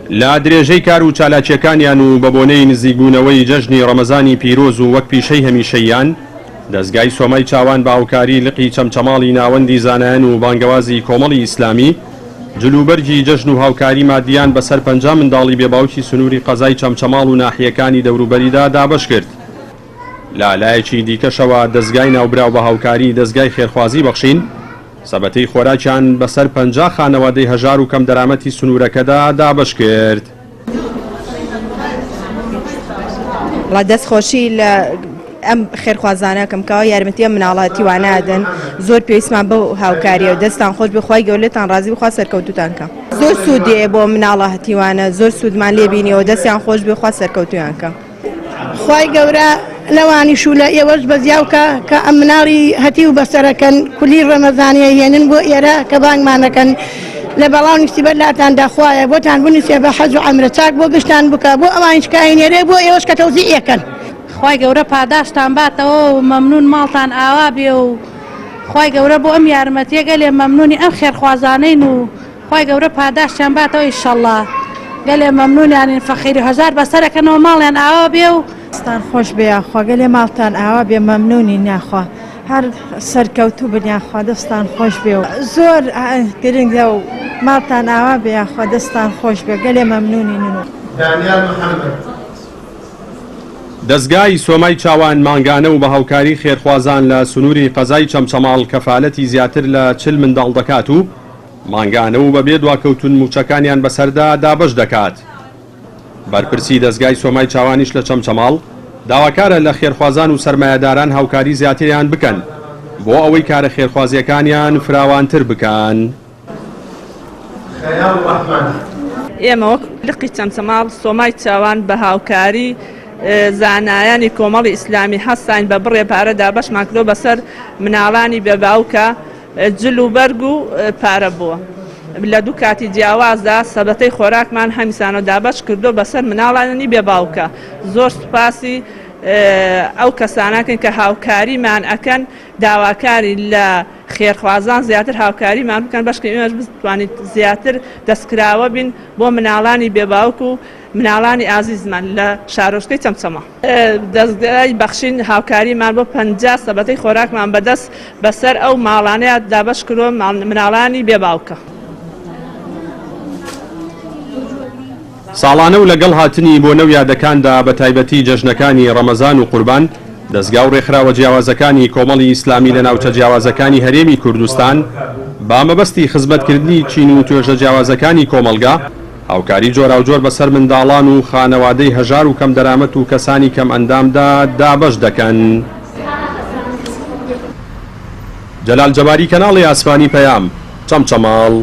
لە درێژەی کار و چالاکییەکانیان و بەبۆنەی نزیکبوونەوەی جەژنی ڕەمەزانی پیرۆز و وەک پیشەی هەمیشەییان، دەزگای سۆمای چاوان بە هاوکاری لقی چەمچەماڵی ناوەندی زانایان و بانگەوازی کۆمەڵی ئیسلامی، جلوبەرگی جەژن و هاوکاری مادییان بەسەر 50 منداڵی بێ باوکی سنووری قەزای چەمچەماڵ و ناحیەکانی دەوروبەریدا دابەش کرد. لە لایەکی دیکەشەوە دەزگای ناوبراو بە هاوکاری دەزگای خێرخوازی بەخشین، سەبەتەی خۆراکیان بەسەر 50 خانەوادەی هەژار و کەمدەرامەتی سنوورەکەدا دابەش کرد. وەڵا دەست خۆشی لە ئەم خێرخوازانەکەم کەوا یارمەتی ئەم مناڵە هەتیوانە ئەدەن زۆر پێویستمان بەو هاوکاریە و دەستان خۆش بێ خوای گەورە لێتان ڕازی بخوا سەرکەوتوتان کە زۆر سوودی هەیە بۆ مناڵە هەتیوانە زۆر سوودمان لێ بینیەوە دەستیان خۆش بێ خوا سەرکەوتویان کە. خوای گەورە لەوانیش و لە ئێوەش بەزیاو کا کە ئەم مناڵی هەتیو بەسەرەکەن کولی ڕەمەزانیە هێنن بۆ ئێرە کە بانگمانەکەن لە بەڵاو نیسیبەت لاتاندا خوایە بۆتان بنوسێ بە حەج و عەمرە چاک بۆ گشتان بکا بۆ ئەوانیش کە ئەینێرێ بۆ ئێوەش کە تەوزیع ئەکەن. خوای گەورە پاداشتان باتەوە و مەمنون ماڵتان ئاوا بێ و خوای گەورە بۆ ئەم یارمەتیە گەلێ مەمنونی ئەم خێرخوازانەین و خوای گەورە پاداشتیان باتەوە ئیشەڵا گەلێ مەمنونیانین فەقیرو هەژار بەسەرەکەنەوە ماڵیان ئاوا بێ و. دەستان خۆش بێ یاخوا گەلێ ماڵتان ئاوا بێ مەمنونین یاخوا هەر سەرکەوتوو بن یاخوا دەستان خۆش بێ و زۆر گرنگە و ماڵتان ئاوا بێ یاخوا دەستان خۆش بێ گەلێ مەمنونین و. دانیال محەمەد. دەزگای سۆمای چاوان مانگانە و بە هاوکاری خێرخوازان لە سنووری قەزای چەمچەماڵ کەفالەتی زیاتر لە 40 منداڵ دەکات و مانگانە و بەبێ دواکەوتن مووچەکانیان بەسەردا دابەش دەکات. بەرپرسی دەزگای سۆمای چاوانیش لە چەمچەماڵ، داواکارە لە خێرخوازان و سەرمایەداران هاوکاری زیاتریان بکەن بۆ ئەوەی کارە خێرخوازییەکانیان فراوانتر بکەن. خەیاڵ ڕەحمان. ئێمە وەک لقی چەمچەماڵ سۆمای چاوان بە هاوکاری زانایانی کۆمەڵی ئیسلامی هەستاین بە بڕێ پارە دابەشمان کردووە بەسەر مناڵانی بێ باوکە جل و بەرگ و پارە بووە. لە دوو کاتی جیاوازدا سەبەتەی خۆراکمان هەمیسانە دابەش کردووە بەسەر مناڵانی بێ باوکە. زۆر سوپاسی ئەو کەسانەکەین کە هاوکاریمان ئەکەن، داواکاری لە خێرخوازان زیاتر هاوکاریمان بکەن بەشکە ئێمەش بتوانین زیاتر دەستکراوە بین بۆ مناڵانی بێ باوک و مناڵانی ئازیزمان لە شارۆچکەی چەمچەماڵ. دەزگای بەخشین هاوکاریمان بۆ 50 سەبەتەی خۆراکمان بەدەست بەسەر ئەو ماڵانەیا دابەش کردووە مناڵانی بێ باوکە. ساڵانە و لەگەڵ هاتنی بۆنە و یادەکاندا بەتایبەتی جەژنەکانی ڕەمەزان و قوربان، دەزگا و ڕێکخراوە جیاوازەکانی کۆمەڵی ئیسلامی لە ناوچە جیاوازەکانی هەرێمی کوردستان بە مەبەستی خزمەتکردنی چین و توێژە جیاوازەکانی کۆمەڵگا هاوکاری جۆراوجۆر بەسەر منداڵان و خانەوادەی هەژار و کەمدەرامەت و کەسانی کەمئەندامدا دابەش دەکەن. جەلال جەباری کەناڵی ئاسمانی پەیام، چەمچەماڵ.